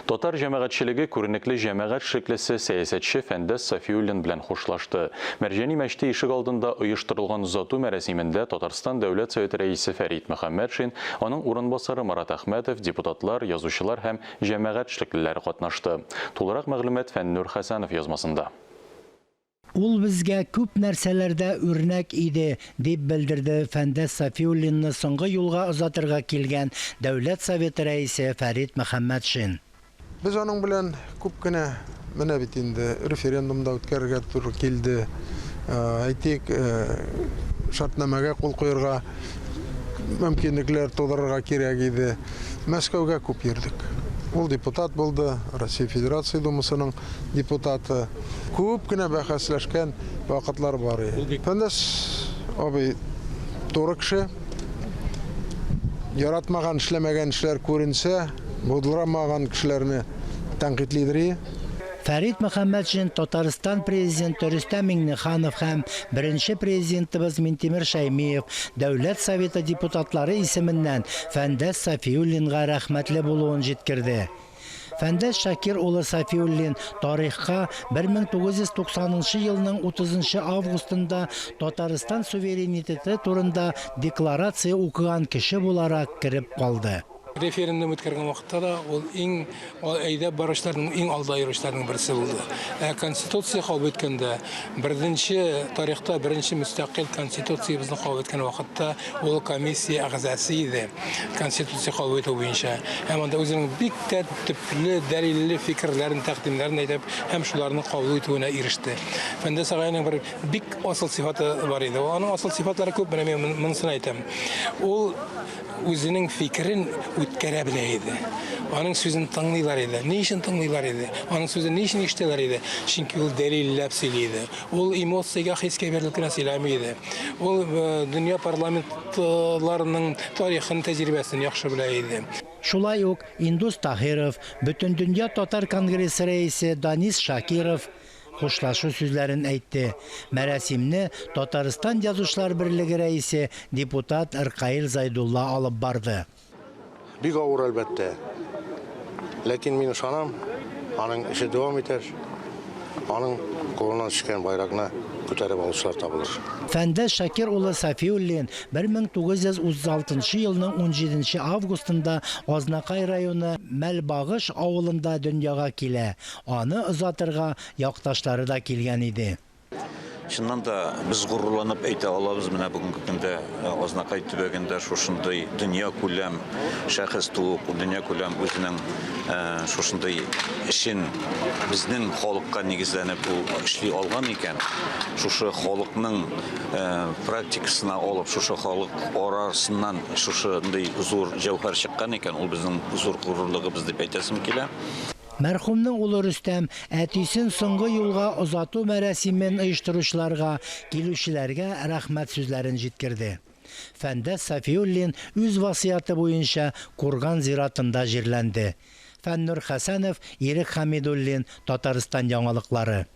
Татар җәмәгатьчелеге күренекле җәмәгать эшлеклесе, сәясәтче Фәндәс Сафиуллин белән хушлашты. Мәрҗани мәчете ишек алдында оештырылган озату мәрасимендә Татарстан Дәүләт Советы Рәисе Фәрит Мөхәммәтшин, аның урынбасары Марат Әхмәтов, депутатлар, язучылар һәм җәмәгать эшлеклеләре катнашты. Тулырак мәгълүмат Фәннүр Хәсәнов язмасында. Ул безгә күп нәрсәләрдә үрнәк иде, дип белдерде Фәндәс Сафиуллинны соңгы юлга озатырга килгән Дәүләт Советы Рәисе Фәрит Мөхәммәтшин. Без аның белән күп кенә, менә бит инде референдум да үткәрергә туры килде. Әйтик, шартнамәгә кул куерга мөмкинлекләр тудырырга кирәк иде. Мәскәүгә күп йөрдек. Ул депутат булды, Россия Федерация Думасының депутаты. Күп кенә бәхәсләшкән вакытлар бар иде. Фәндәс абый туры кеше. Яратмаган, эшләмәгән эшләр күренсә, булдырамаган кешеләрне тәнкыйтьлидер и. Фәрит Мөхәммәтшин Татарстан Президенты Рөстәм Миңнеханов һәм беренче Президентыбыз Минтимер Шәймиев, Дәүләт Советы депутатлары исеменнән Фәндәс Сафиуллинга рәхмәтле булуын җиткерде. Фәндәс Шакир улы Сафиуллин тарихка 1990 нчы елның 30 нчы августында Татарстан суверенитеты турында декларация укыган кеше буларак кереп калды. Референдум үткәргән вакытта да ул иң әйдәп баручыларның, иң алда йөрүчеләрнең берсе булды. Ә Конституция кабул иткәндә, беренче тарихта беренче мөстәкыйль Конституциябезне кабул иткән вакытта ул комиссия әгъзасы иде. Конституция кабул итү буенча. Һәм анда үзенең бик тә төпле, дәлилле фикерләрен, тәкъдимнәрен әйтеп һәм шуларны кабул итүенә иреште. Фәндәс агайның бер бик асыл сыйфаты бар иде. Аның асыл сыйфатлары күп, менә мин монысын әйтәм. Ул үзенең фикерен үткәрә белә иде. Аның сүзен тыңлыйлар иде. Ни өчен тыңлыйлар иде? Аның сүзен ни өчен ишетәләр иде? Чөнки ул дәлилләп сөйли иде. Ул эмоциягә, хискә бирелеп кенә сөйләми иде. Ул дөнья парламентларының тарихын, тәҗрибәсен яхшы белә иде. Шулай ук Индус Таһиров, Бөтендөнья татар конгрессы рәисе Данис Шакиров хушлашу сүзләрен әйтте. Мәрасимне Татарстан Язучылар берлеге рәисе, депутат Ркаил Зайдулла алып барды. Бик авыр, әлбәттә. Ләкин мин ышанам, аның эше дәвам итәр, аның кулыннан төшкән байракны күтәреп алучылар табылыр. Фәндәс Шакир улы Сафиуллин 1936 елның унҗиденче августында Азнакай районы Мәлбагыш авылында дөньяга килә. Аны озатырга якташлары да килгән иде. Чыннан да, без горурланып әйтә алабыз, менә бүгенге көндә Азнакай төбәгендә шушындый дөньякүләм шәхес туып, дөньякүләм үзенең шушындый эшен безнең халыкка нигезләнеп ул эшли алган икән, шушы халыкның практикасына алып, шушы халык арасыннан шушындый зур җәүһәр чыккан икән, ул безнең зур горурлыгыбыз дип әйтәсем килә. Мәрхүмнең улы Рөстәм әтисен соңгы юлга озату мәрасимен оештыручыларга, килүчеләргә рәхмәт сүзләрен җиткерде. Фәндәс Сафиуллин үз васыяте буенча Курган зиратында җирләнде. Фәннур Хәсәнов, Ирек Хәмидуллин, Татарстан яңалыклары.